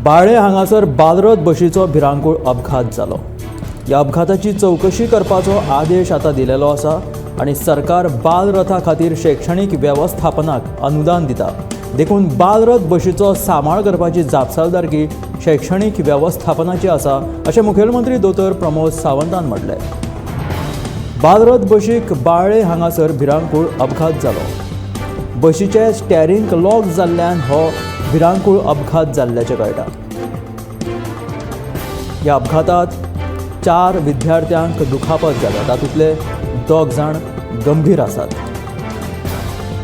बाळे हांगासर बालरथ बशीचो भिरांकूळ अपघात जालो. ह्या अपघाताची चवकशी करपाचो आदेश आतां दिलेलो आसा आनी सरकार बालरथा खातीर शैक्षणीक वेवस्थापनाक अनुदान दिता. देखून बालरथ बशीचो सांबाळ करपाची जापसालदारकी शैक्षणीक वेवस्थापनाची आसा अशें मुखेलमंत्री दोतोर प्रमोद सावंतान म्हटलें. बालरथ बशीक बाळे हांगासर भिरांकूळ अपघात जालो. बशीचे स्टेरींग लॉक जाल्ल्यान हो भिरांकूळ अपघात जाल्ल्याचें कळटा. ह्या अपघातात 4 विद्यार्थ्यांक दुखापत जाल्या, तातूंतले 2 जाण गंभीर आसात.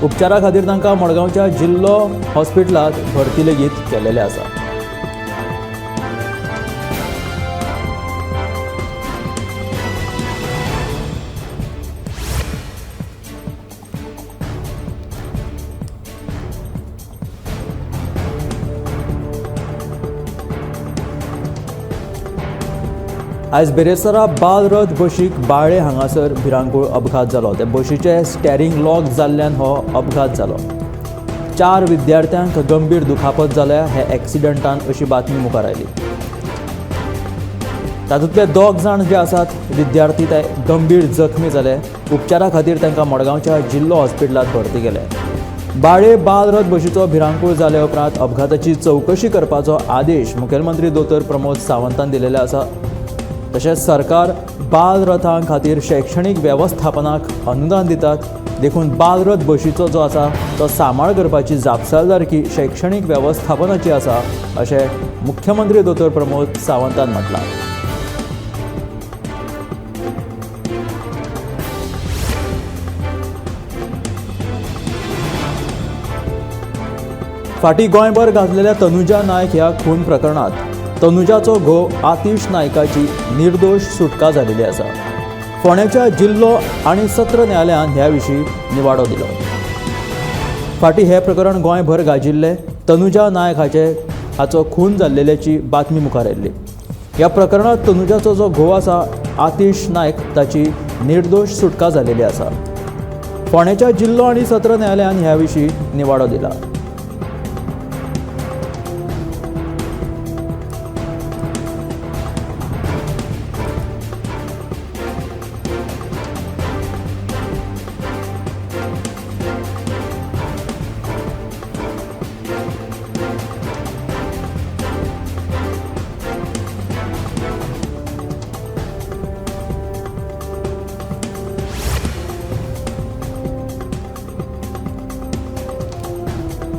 उपचारा खातीर तांकां मडगांवच्या जिल्लो हॉस्पिटलांत भरती लेगीत केल्लेले आसा. आयज बेरेस्तारा बालरथ बशीक बाळे हांगासर भिरांकूळ अपघात जालो. त्या बशीचे स्टेरींग लॉक जाल्ल्यान हो अपघात जालो. 4 विद्यार्थ्यांक गंभीर दुखापत जाल्या हे एक्सिडंटान अशी बातमी मुखार आयली. तातूंतले 2 जाण जे आसात विद्यार्थी ते गंभीर जखमी जाले. उपचारा खातीर तांकां मडगांवच्या जिल्लो हॉस्पिटलांत भरती केले. बाळे बालरथ बशीचो भिरांकूळ जाल्या उपरांत अपघाताची चवकशी करपाचो आदेश मुखेलमंत्री दोतोर प्रमोद सावंतान दिलेले आसा. तशेंच सरकार बालरथां खातीर शैक्षणीक वेवस्थापनाक अनुदान दितात, देखून बालरथ बशीचो जो आसा तो सांबाळ करपाची जापसालदारकी शैक्षणीक वेवस्थापनाची आसा अशें मुख्यमंत्री दोतोर प्रमोद सावंतान म्हटलां. फाटीं गोंयभर गाजलेल्या तनुजा नायक ह्या खून प्रकरणांत तनुजाचो घोव आतिश नायकाची निर्दोश सुटका जाल्ली आसा. फोंड्याच्या जिल्लो आनी सत्र न्यायालयान ह्या विशीं निवाडो दिलो. फाटीं हें प्रकरण गोंयभर गाजिल्लें. तनुजा नायक हाचो खून जाल्ल्याची बातमी मुखार आयिल्ली. ह्या प्रकरणांत तनुजाचो जो घोव आसा आतिश नायक ताची निर्दोश सुटका जाल्ली आसा. फोंड्याच्या जिल्लो आनी सत्र न्यायालयान ह्या विशीं निवाडो दिला.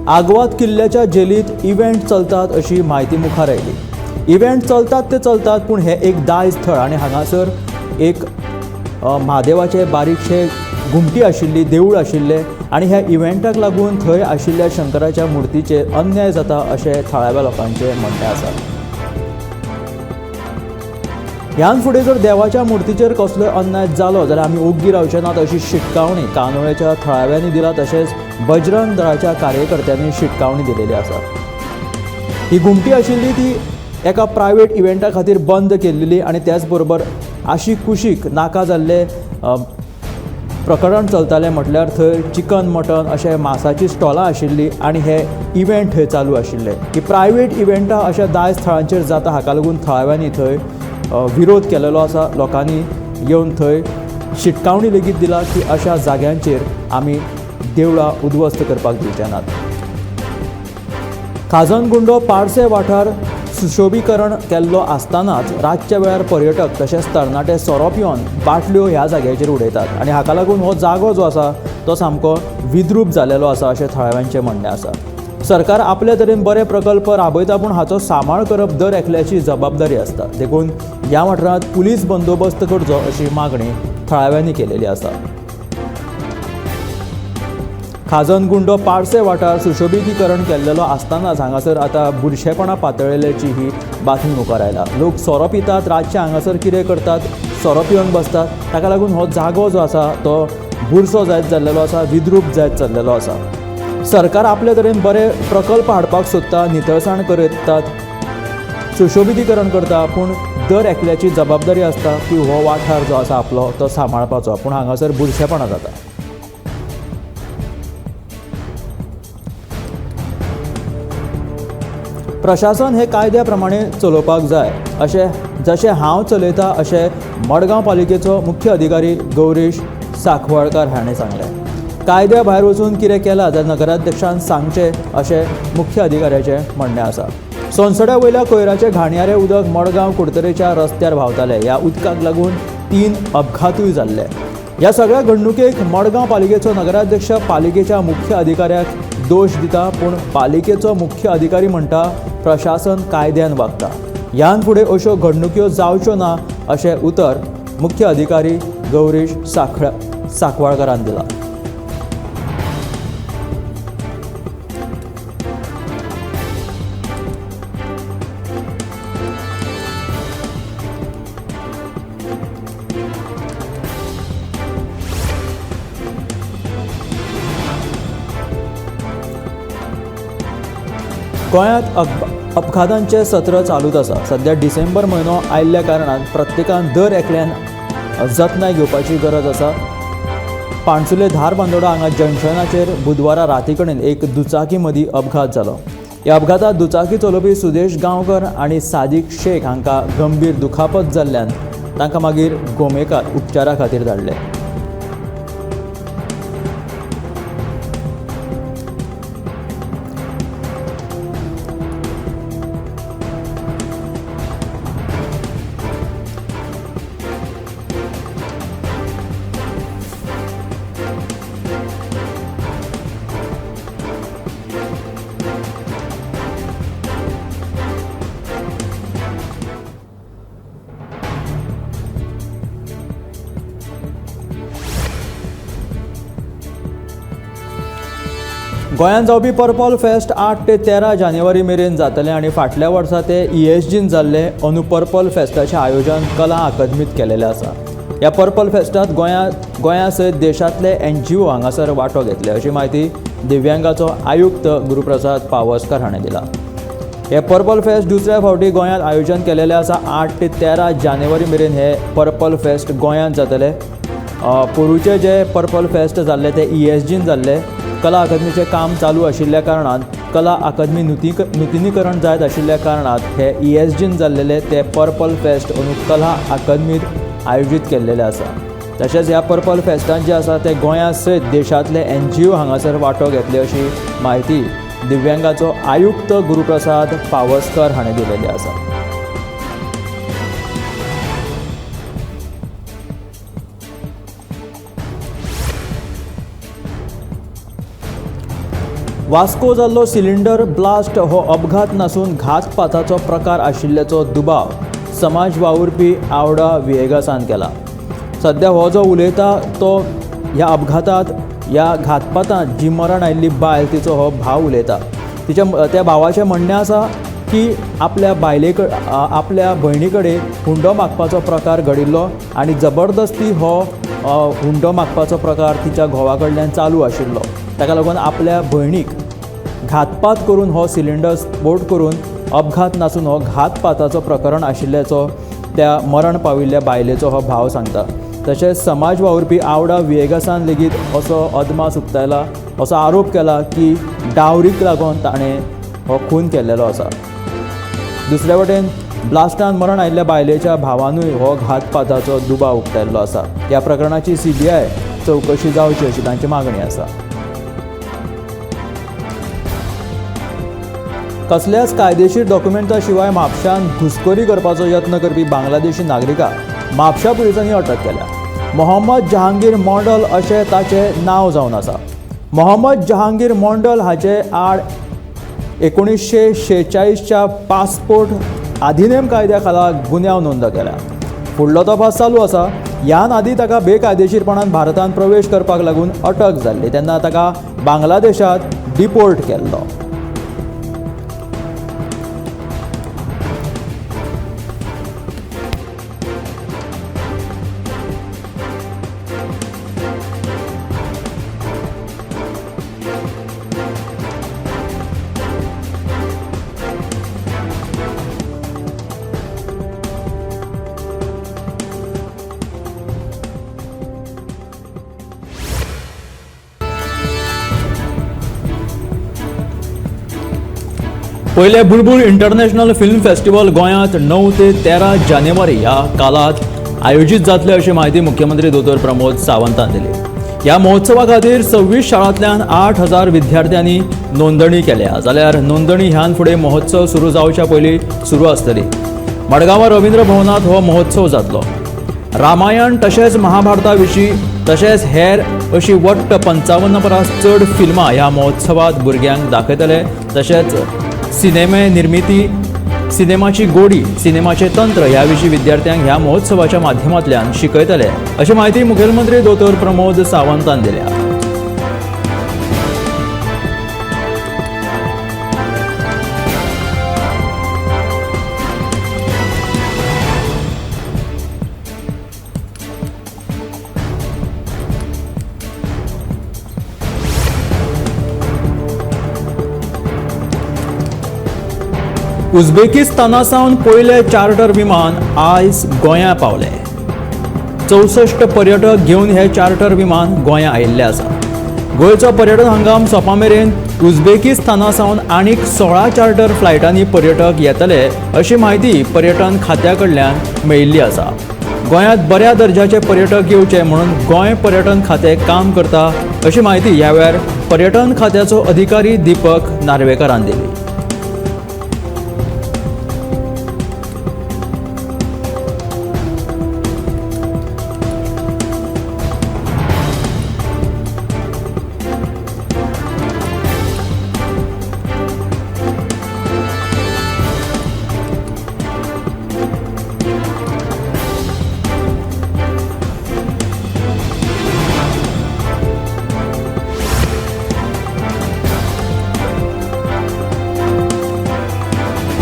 आगवाद किल्ल्याच्या जेलीत इव्हेंट चलतात अशी म्हायती मुखार आयली. इव्हेंट चलतात ते चलतात, पूण हें एक दायज थळ आनी हांगासर एक म्हादेवाचे बारीकशे घुमटी आशिल्ली, देवूळ आशिल्लें आनी ह्या इव्हेंटाक लागून थंय आशिल्ल्या शंकराच्या मुर्तीचेर अन्याय जाता अशें थळाव्या लोकांचें म्हणणें आसा. ह्यान फुडें जर देवाच्या मुर्तीचेर कसलोय अन्याय जालो जाल्यार आमी ओग्गी रावचे नात अशी शिटकावणी कानोळ्याच्या थळाव्यांनी दिला. तशेंच बजरंग दळाच्या कार्यकर्त्यांनी शिटकावणी दिलेली आसा. ही घुमटी आशिल्ली ती एका प्रायवेट इव्हेंटा खातीर बंद केल्ली आनी त्याच बरोबर आशी कुशीक नाका जाल्ले प्रकरण चलतालें. म्हटल्यार थंय चिकन मटन अशें मासाची स्टॉलां आशिल्लीं आनी हे इव्हेंट थंय चालू आशिल्ले. ही प्रायवेट इव्हेंटां अशा दायज थळांचेर जाता, हाका लागून थळाव्यांनी थंय विरोध केलेलो आसा. लोकांनी येवन थंय शिटकावणी लेगीत दिला की अशा जाग्यांचेर आमी देवळां उद्ध्वस्त करपाक दिवचे नात. खाजनगुंडो पार्से वाठार सुशोभीकरण केल्लो आसतनाच रातच्या वेळार पर्यटक तशेंच तरणाटे सोरो पिवन बाटल्यो ह्या जाग्याचेर उडयतात आनी हाका लागून हो जागो जो आसा तो सामको विद्रूप जालेलो आसा अशें थळाव्यांचें म्हणणें आसा. सरकार आपले तरेन बरे प्रकल्प राबयता, पूण हाचो सांबाळ करप दर एकल्याची जबाबदारी आसता. देखून ह्या वाठारांत पुलीस बंदोबस्त करचो अशी मागणी थळाव्यांनी केलेली आसा. खाजनगुंडो पार्से वाठार सुशोभिकीकरण केल्लेलो आसतनाच हांगासर आतां बुरशेपणां पातळिल्ल्याची ही बातमी मुखार आयला. लोक सोरो पितात, रातचे हांगासर कितें करतात, सोरो पिवन बसतात. ताका लागून हो जागो जो आसा तो बुरसो जायत जाल्लेलो आसा, विद्रूप जायत चल्लेलो आसा. सरकार आपले तरेन बरे प्रकल्प हाडपाक सोदता, नितळसाण करतात, सुशोभितीकरण करता, पूण दर एकल्याची जबाबदारी आसता की हो वाठार जो आसा आपलो तो सांबाळपाचो, पूण हांगासर बुरशेपणां जाता. प्रशासन हे कायद्या प्रमाणे चलोवपाक जाय अशें जशें हांव चलयता अशें मडगांव पालिकेचो मुख्य अधिकारी गौरीश साखवाळकार हाणें सांगलें। कायद्या भायर वचून कितें केलां जाल्यार नगराध्यक्षान सांगचें अशें मुख्य अधिकाऱ्याचें म्हणणें आसा। सोनसड्या वयल्या कोयराचें घाणयारें उदक मडगांव कुडतरेच्या रस्त्यार व्हांवतालें। ह्या उदकाक लागून 3 अपघातूय जाल्ले। ह्या सगळ्या घडणुकेक मडगांव पालिकेचो नगराध्यक्ष पालिकेच्या मुख्य अधिकाऱ्याक दोश दिता, पूण पालिकेचो मुख्य अधिकारी म्हणटा प्रशासन कायद्यान वागता। ह्यान फुडें अश्यो घडणुक्यो जावच्यो ना अशें उतर मुख्य अधिकारी गौरीश साखवाळकारान दिलां। गोंयांत अपघातांचें सत्र चालूच आसा। सद्या डिसेंबर म्हयनो आयिल्ल्या कारणान प्रत्येकान दर एकल्यान जतनाय घेवपाची गरज आसा। पाणसुले धारबांदोडा हांगा जंक्शनाचेर बुधवारा राती कडेन एक दुचाकी मदीं अपघात जालो। ह्या अपघातांत दुचाकी चलोवपी सुदेश गांवकर आनी सादीक शेख हांकां गंभीर दुखापत जाल्ल्यान तांकां मागीर गोमेकात उपचारा खातीर धाडले। गोंयांत जावपी पर्पल फेस्ट 8 ते 13 जानेवारी मेरेन जातलें आनी फाटल्या वर्सा ते ESGन जाल्लें। अंदू पर्पल फेस्टाचें आयोजन कला अकादमींत केलेलें आसा। ह्या पर्पल फेस्टांत गोंया सयत देशांतले NGO हांगासर वांटो घेतले अशी म्हायती दिव्यांगाचो आयुक्त गुरुप्रसाद पावसकर हाणें दिला। हे पर्पल फेस्ट दुसऱ्या फावटी गोंयांत आयोजन केलेलें आसा। 8 ते 13 जानेवारी मेरेन हे पर्पल फेस्ट गोंयांत जातलें। पोरूचे जे पर्पल फेस्ट जाल्ले ते ESGन जाल्ले। कला अकादमीचें काम चालू आशिल्ल्या कारणान कला अकादमी नुतनीकरण जायत आशिल्ल्या कारणान हे ESGन जाल्लेले ते पर्पल फेस्ट अंदू कला अकादमींत आयोजीत केल्लेले आसा। तशेंच ह्या पर्पल फेस्टान जे आसा ते गोंया सयत देशांतले NGO हांगासर वांटो घेतले अशी म्हायती दिव्यांगाचो आयुक्त गुरुप्रसाद पावसकर हाणें दिलेली आसा। वास्को जाल्लो सिलिंडर ब्लास्ट हो अपघात नासून घातपाताचो प्रकार आशिल्ल्याचो दुबाव समाज वावुरपी आवडा विएगासान केला। सद्या हो जो उलयता तो ह्या अपघातांत ह्या घातपातांत जी मरण आयिल्ली बायल तिचो हो भाव उलयता। तिच्या त्या भावाचें म्हणणें आसा की आपल्या आपल्या भयणी कडेन हुंडो मागपाचो प्रकार घडिल्लो आनी जबरदस्ती हो हुंडो मागपाचो प्रकार तिच्या घोवा कडल्यान चालू आशिल्लो। ताका लागून आपल्या भयणीक घातपात करून हो सिलिंडर स्फोट करून अपघात नासून हो घातपाताचो प्रकरण आशिल्ल्याचो त्या मरण पाविल्ल्या बायलेचो हो भाव सांगता। तशेंच समाज वावुरपी आवडा विएगासान लेगीत असो अदमास उक्तायला, असो आरोप केला की डावरीक लागून ताणें हो खून केल्लो आसा। दुसरे वटेन ब्लास्टान मरण आयिल्ल्या बायलेच्या भावानूय हो घातपाताचो दुबाव उक्तायल्लो आसा। ह्या प्रकरणाची CBI चवकशी जावची अशी तांची मागणी आसा। कसल्याच कायदेशीर डॉक्युमेंटा शिवाय म्हापशान घुसखोरी करपाचो यत्न करपी बांगलादेशी नागरिकाक म्हापशा पुलिसांनी अटक केल्या। मोहम्मद जहांगीर मोंडल अशें ताचें नांव जावन आसा। मोहम्मद जहांगीर मोंडल हाचे आड 1946च्या पासपोर्ट अधिनेम कायद्या खाला गुन्यांव नोंद केला। फुडलो तपास चालू आसा। ह्यान आदीं ताका बेकायदेशीरपणान भारतांत प्रवेश करपाक लागून अटक जाल्ली तेन्ना ताका बांगलादेशांत डिपोर्ट केल्लो। पयले बुलबुल इंटरनॅशनल फिल्म फेस्टिवल गोंयांत 9 ते 13 जानेवारी ह्या काळांत आयोजीत जातले अशी म्हायती मुख्यमंत्री दोतोर प्रमोद सावंतान दिली. ह्या महोत्सवा खातीर 26 शाळांतल्यान 8,000 विद्यार्थ्यांनी नोंदणी केल्या, जाल्यार नोंदणी ह्यान फुडें महोत्सव सुरू जावच्या पयलीं सुरू आसतली. मडगांवां रवींद्र भवनांत हो महोत्सव जातलो. रामायण तशेंच महाभारता विशीं तशेंच हेर अशी वट्ट 55 परस चड फिल्मां ह्या महोत्सवात भुरग्यांक दाखयतले. तशेंच सिनेमे निर्मिती, सिनेमाची गोडी, सिनेमाचें तंत्र ह्या विशीं विद्यार्थ्यांक ह्या महोत्सवाच्या माध्यमांतल्यान शिकयतले अशी म्हायती मुखेलमंत्री दोतोर प्रमोद सावंतान दिल्या. उझबेकिस्ताना सावन पयले चार्टर विमान आयज गोंया पावले. 64 पर्यटक घेवन हे चार्टर विमान गोंया आयिल्ले आसा. गोंयचो पर्यटन हंगाम सोंपा मेरेन उझबेकिस्ताना सावन आनीक 16 चार्टर फ्लायटांनी पर्यटक येतले अशी म्हायती पर्यटन खात्या कडल्यान मेळिल्ली आसा. गोंयांत बऱ्या दर्जाचे पर्यटक येवचे म्हणून गोंय पर्यटन खातें काम करता अशी म्हायती ह्या वेळार पर्यटन खात्याचो अधिकारी दीपक नार्वेकारान दिली.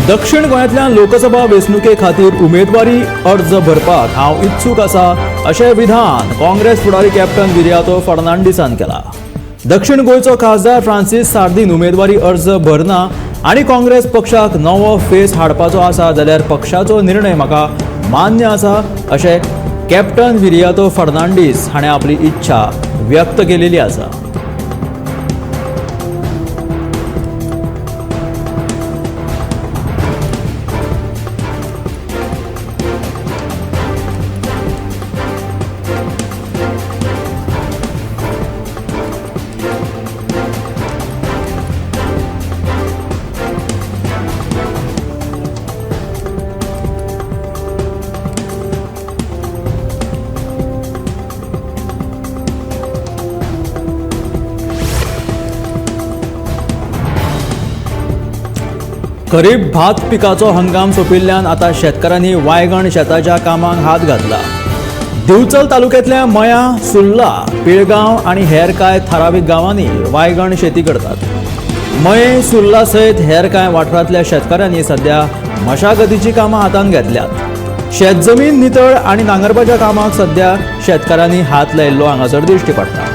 दक्षिण गोंयांतल्यान लोकसभा वेंचणुके खातीर उमेदवारी अर्ज भरपाक हांव इत्सूक आसा अशें विधान काँग्रेस फुडारी कॅप्टन विरियातो फर्नांडीसान केला. दक्षिण गोंयचो खासदार फ्रांसीस सार्दीन उमेदवारी अर्ज भरना आनी काँग्रेस पक्षाक नवो फेस हाडपाचो आसा जाल्यार पक्षाचो निर्णय म्हाका मान्य आसा अशें कॅप्टन विरियातो फर्नांडीस हाणें आपली इच्छा व्यक्त केलेली आसा. खरीप भात पिकाचो हंगाम सोंपिल्ल्यान आतां शेतकारांनी वायगण शेताच्या कामाक हात घातला. दिवचल तालुक्यांतल्या मया, सुर्ला, पिळगांव आनी हेर कांय थारावीक गांवांनी वायगण शेती करतात. मये, सुर्ला सयत हेर कांय वाठारांतल्या शेतकारांनी सद्या मशागतीची कामां हातांत घेतल्यात. शेत जमीन नितळ आनी नांगरपाच्या कामाक सद्या शेतकारांनी हात लायिल्लो हांगासर दिश्टी पडटा.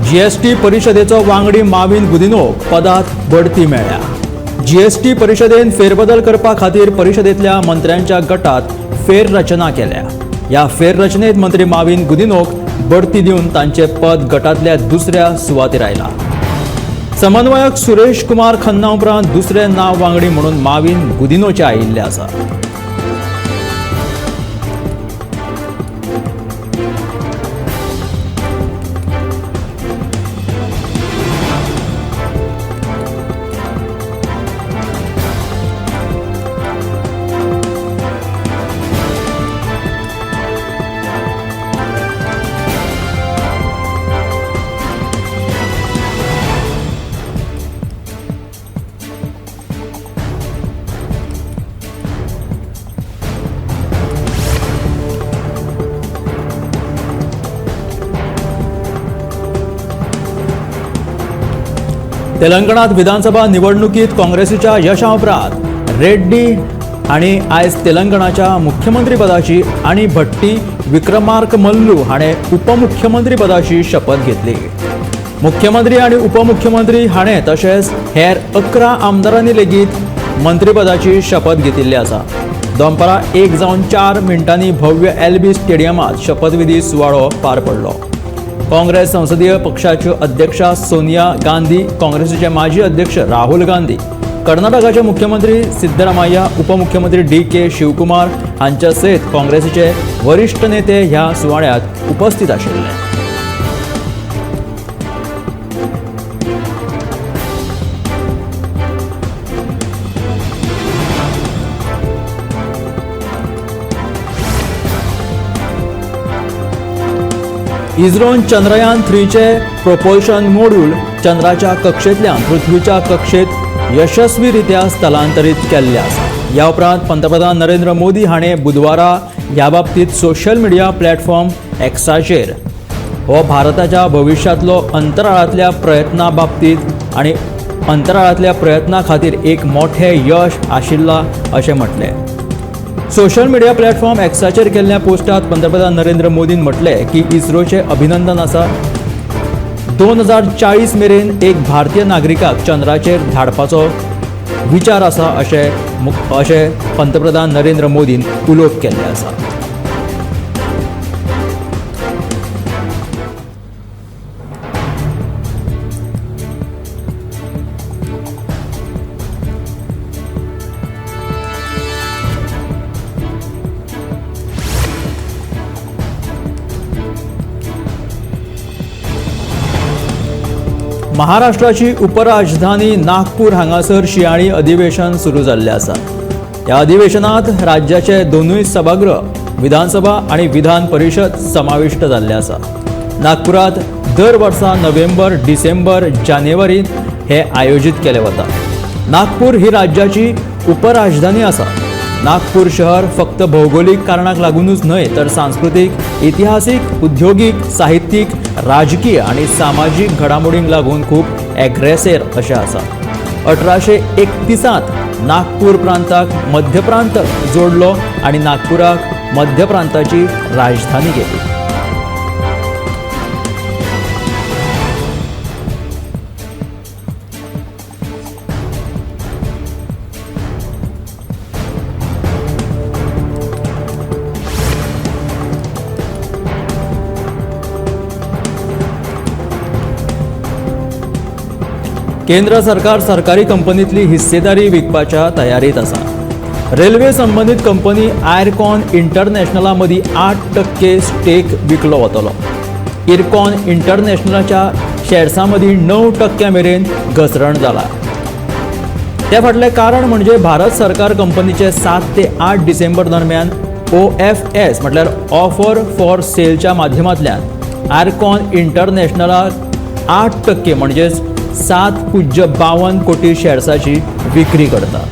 जीएसटी परिशदेचो वांगडी माविन गुदिनोक पदांत बढती मेळ्ळ्या. जीएसटी परिशदेन फेरबदल करपा खातीर परिशदेंतल्या मंत्र्यांच्या गटात फेररचना केल्या. ह्या फेररचनेत मंत्री माविन गुदिनोक बढती दिवन तांचे पद गटांतल्या दुसऱ्या सुवातेर आयला. समन्वयक सुरेश कुमार खन्ना उपरांत दुसरे नांव वांगडी म्हणून माविन गुदिनोचे आयिल्ले आसा. तेलंगणात विधानसभा निवडणुकीत काँग्रेसीच्या यशा उपरांत रेड्डी हांणी आयज तेलंगणाच्या मुख्यमंत्रीपदाची आनी भट्टी विक्रमार्क मल्लू हाणें उपमुख्यमंत्रीपदाची शपथ घेतली. मुख्यमंत्री आनी उपमुख्यमंत्री हाणें तशेंच हेर 11 आमदारांनी लेगीत मंत्रीपदाची शपथ घेतिल्ली आसा. दनपारां 1:04 भव्य एलबी स्टेडियमांत शपथविधी सुवाळो पार पडलो. काँग्रेस संसदीय पक्षाच्यो अध्यक्षा सोनिया गांधी, काँग्रेसीचे माजी अध्यक्ष राहुल गांधी, कर्नाटकाचे मुख्यमंत्री सिद्धरामय्या, उपमुख्यमंत्री डी.के. शिवकुमार हांच्या सयत काँग्रेसीचे वरिश्ठ नेते ह्या सुवाळ्यांत उपस्थित आशिल्ले. इस्रोन चंद्रयान 3चे प्रोपल्शन मोड्यूल चंद्राच्या कक्षेंतल्यान पृथ्वीच्या कक्षेत यशस्वीरित्या स्थलांतरीत केल्ले आसा. ह्या उपरांत पंतप्रधान नरेंद्र मोदी हाणें बुधवारा ह्या बाबतींत सोशल मिडिया प्लॅटफॉर्म एक्साचेर हो भारताच्या भविश्यांतलो अंतराळांतल्या प्रयत्ना बाबतींत आनी अंतराळांतल्या प्रयत्ना खातीर एक मोठें यश आशिल्लां अशें म्हटलें. सोशल मिडिया प्लॅटफॉर्म एक्साचेर केल्ल्या पोस्टात पंतप्रधान नरेंद्र मोदीन म्हटलें की इस्रोचें अभिनंदन आसा. 2040 मेरेन एक भारतीय नागरिकाक चंद्राचेर धाडपाचो विचार आसा अशें पंतप्रधान नरेंद्र मोदीन उलोवप केल्लें आसा. महाराष्ट्राची उपराजधानी नागपूर हांगासर शिंयाळी अधिवेशन सुरू जाल्लें आसा. ह्या अधिवेशनात राज्याचे दोनूय सभागृह विधानसभा आनी विधान परिशद समाविश्ट जाल्ले आसा. नागपुरात दर वर्सा नोव्हेंबर, डिसेंबर, जानेवारीत हे आयोजीत केले वता. नागपूर ही राज्याची उपराजधानी आसा. नागपूर शहर फक्त भौगोलिक कारणाक लागूनच न्हय तर सांस्कृतीक, इतिहासीक, उद्योगीक, साहित्यीक, राजकीय आनी सामाजीक घडामोडींक लागून खूब एग्रेसेर अशें आसा. 1831 नागपूर प्रांताक मध्य प्रांत जोडलो आनी नागपुराक मध्य प्रांताची राजधानी केली. केंद्र सरकार सरकारी कंपनीतली हिस्सेदारी विकपाच्या तयारीत आसा. रेल्वे संबंदीत कंपनी आयरकॉन इंटरनॅशनला मदीं 8% स्टेक विकलो वतलो. इरकॉन इंटरनॅशनलाच्या शेर्सां मदीं 9% मेरेन घसरण जाला. त्या फाटलें कारण म्हणजे भारत सरकार कंपनीचे 7 ते 8 डिसेंबर दरम्यान OFS म्हटल्यार ऑफर फॉर सेलच्या माध्यमांतल्यान आयरकॉन इंटरनॅशनलाक 8% म्हणजेच 7.52 कोटी शेअर्साची विक्री करता.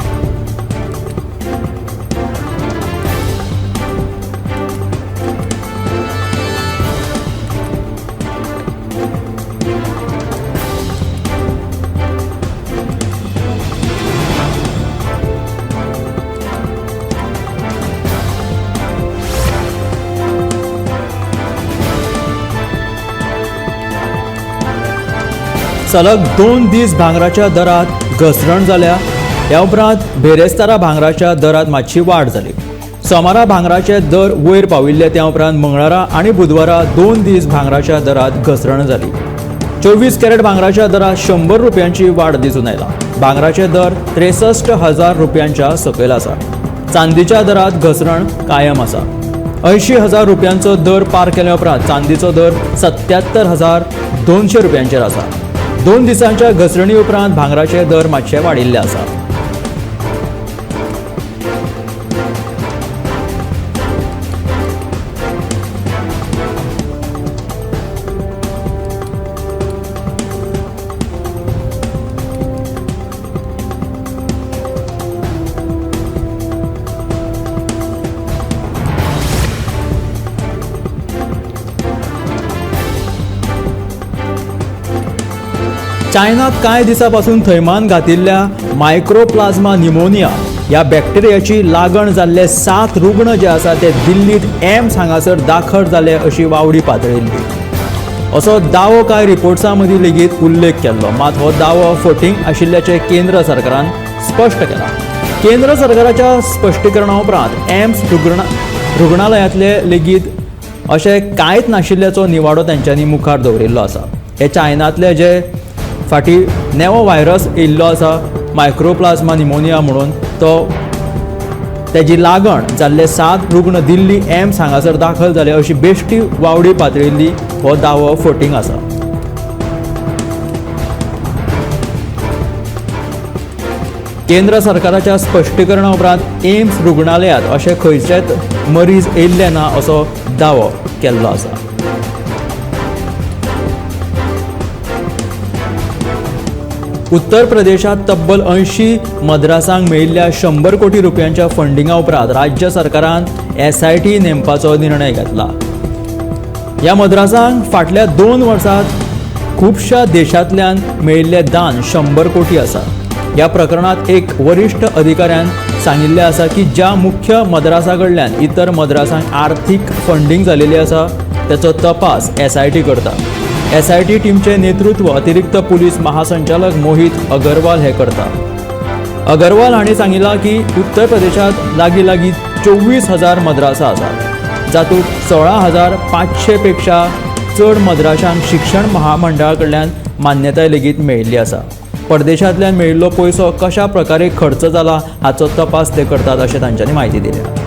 सलग 2 दीस भांगराच्या दरात घसरण जाल्या. ह्या उपरांत बेरेस्तारा भांगराच्या दरात मातशी वाड जाली. सोमारा भांगराचे दर वयर पाविल्ले त्या उपरांत मंगळारा आनी बुधवारा 2 दीस भांगराच्या दरात घसरण जाली. 24 कॅरेट भांगराच्या दरात 100 रुपयांची वाड दिसून आयला. भांगराचे दर 63,000 रुपयांच्या सकयल आसा. चांदीच्या दरात घसरण कायम आसा. 80,000 रुपयांचो दर पार केल्या उपरांत चांदीचो दर 77,200 रुपयांचेर आसा. 2 दिसांच्या घसरणी उपरांत भांगराचे दर मातशे वाडिल्ले आसा. चायनात कांय दिसां पासून थैमान घातिल्ल्या मायक्रोप्लाझ्मा निमोनिया ह्या बॅक्टेरियाची लागण जाल्ले 7 रुग्ण जे आसा ते दिल्लीत एम्स हांगासर दाखल जाले अशी वावडी पातळिल्ली असो दावो कांय रिपोर्ट्सां मदीं लेगीत उल्लेख केल्लो. मात हो दावो फटींग आशिल्ल्याचें केंद्र सरकारान स्पश्ट केलां. केंद्र सरकाराच्या स्पश्टीकरणा उपरांत एम्स रुग्णालयांतले लेगीत अशें कांयच नाशिल्ल्याचो निवाडो तांच्यांनी मुखार दवरिल्लो आसा. हे चायनांतले जे फाटीं नेवो व्हायरस येयल्लो आसा मायक्रोप्लाझ्मा निमोनिया म्हणून तो तेजी लागण जाल्ले 7 रुग्ण दिल्ली एम्स हांगासर दाखल जाले अशी बेश्टी वावडी पातळिल्ली हो दावो फटींग आसा. केंद्र सरकाराच्या स्पश्टीकरणा उपरांत एम्स रुग्णालयांत अशें खंयचेच मरीज येयल्ले ना असो दावो केल्लो आसा. उत्तर प्रदेशात तब्बल 80 मद्रासांक मेळिल्ल्या 100 कोटी रुपयांच्या फंडिंगा उपरांत राज्य सरकारान SIT नेमपाचो निर्णय घेतला. ह्या मद्रासांक फाटल्या 2 वर्सांत खुबश्या देशांतल्यान मेळिल्लें दान 100 कोटी आसा. ह्या प्रकरणात एक वरिश्ठ अधिकाऱ्यान सांगिल्लें आसा की ज्या मुख्य मद्रासा कडल्यान इतर मद्रासांक आर्थीक फंडींग जालेली आसा तेचो तपास SIT करता. SIT टीमचें नेतृत्व अतिरिक्त पुलीस महासंचालक मोहित अगरवाल हे करता. अगरवाल हांणी सांगिलां की उत्तर प्रदेशांत लागीं लागीं 24,000 मद्रासा आसात, जातूंत 16,500 पेक्षा चड मद्रासांक शिक्षण महामंडळा कडल्यान मान्यताय लेगीत मेळिल्ली आसा. परदेशांतल्यान मेळिल्लो पयसो कशा प्रकारे खर्च जाला हाचो तपास ते करतात अशें तांच्यांनी म्हायती दिल्या.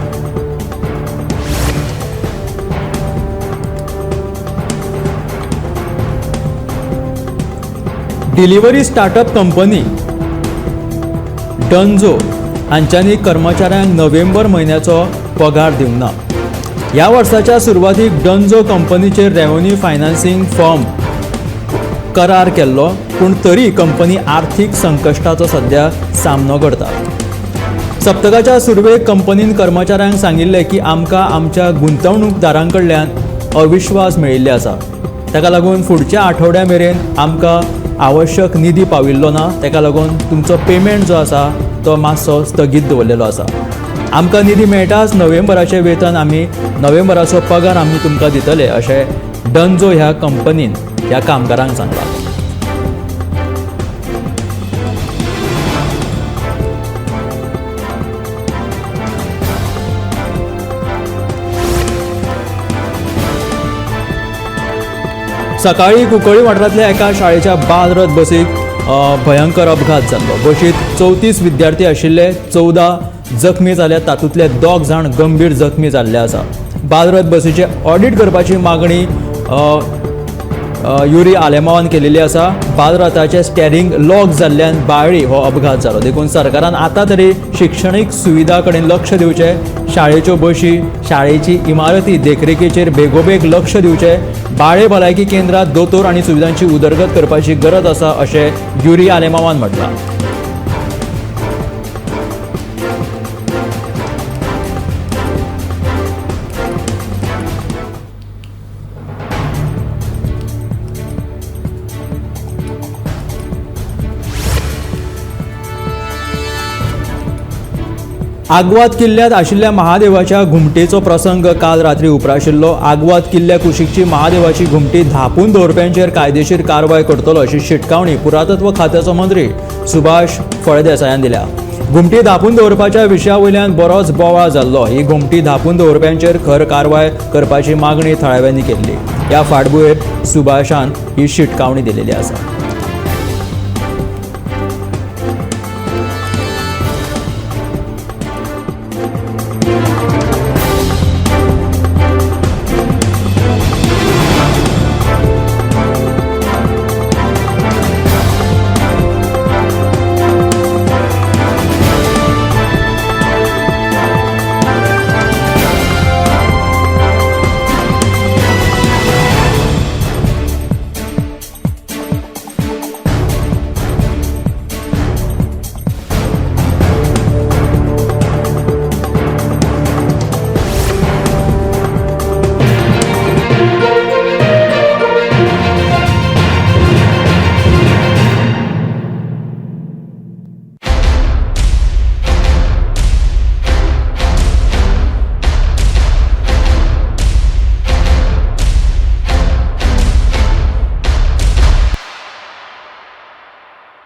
डिलिव्हरी स्टार्टअप कंपनी डन्झो हांच्यांनी कर्मचाऱ्यांक नोव्हेंबर म्हयन्याचो पगार दिवंक ना. ह्या वर्साच्या सुरवातीक डन्झो कंपनीचेर रेव्हन्यू फायनान्सींग फर्म करार केल्लो, पूण तरी कंपनी आर्थीक संकश्टाचो सध्या सामनो करता. सप्तकाच्या सुरवेक कंपनीन कर्मचाऱ्यांक सांगिल्लें की आमकां आमच्या गुंतवणूकदारां कडल्यान अविश्वास मेळिल्ले आसा, ताका लागून फुडच्या आठवड्या मेरेन आमकां आवश्यक निधी पाविल्लो ना, ताका लागून तुमचो पेमेंट जो आसा तो मातसो स्थगीत दवरलेलो आसा. आमकां निधी मेळटाच नोव्हेंबराचें वेतन आमी नोव्हेंबराचो पगार आमी तुमकां दितले अशें डन्झो ह्या कंपनीन ह्या कामगारांक सांगलां. सकाळी कुंकळी वाठारांतल्या एका शाळेच्या बालरथ बसीक भयंकर अपघात जाल्लो. बशींत 34 विद्यार्थी आशिल्ले, 14 जखमी जाल्यात, तातूंतले 2 जाण गंभीर जखमी जाल्ले आसा. बालरथ बसीचे ऑडिट करपाची मागणी युरी आलेमावान केलेली आसा. बालरथाचें स्टेरिंग लॉक जाल्ल्यान बाळी हो अपघात जालो. देखून सरकारान आतां तरी शिक्षणीक सुविधा कडेन लक्ष दिवचें, शाळेच्यो बशी, शाळेची इमारती देखरेखीचेर बेगोबेग लक्ष दिवचें, बाळे भलायकी केंद्रात दोतोर आनी सुविधांची उदरगत करपाची गरज आसा अशें युरी आलेमावान म्हटलां. आगवाद किल्ल्यात आशिल्ल्या महादेवाच्या घुमटेचो प्रसंग काल रात्री उप्राशिल्लो. आगवाद किल्ल्या कुशीकची महादेवाची घुमटी धापून दवरप्यांचेर कायदेशीर कारवाय करतलो अशी शिटकावणी पुरातत्व खात्याचो मंत्री सुभाष फळदेसायान दिल्या. घुमटी धापून दवरपाच्या विशया वयल्यान बरोच बोवाळ जाल्लो. ही घुमटी धापून दवरप्यांचेर खर कारवाय करपाची मागणी थळाव्यांनी केल्ली. ह्या फाटभुंयेर सुभाषान ही शिटकावणी दिलेली आसा.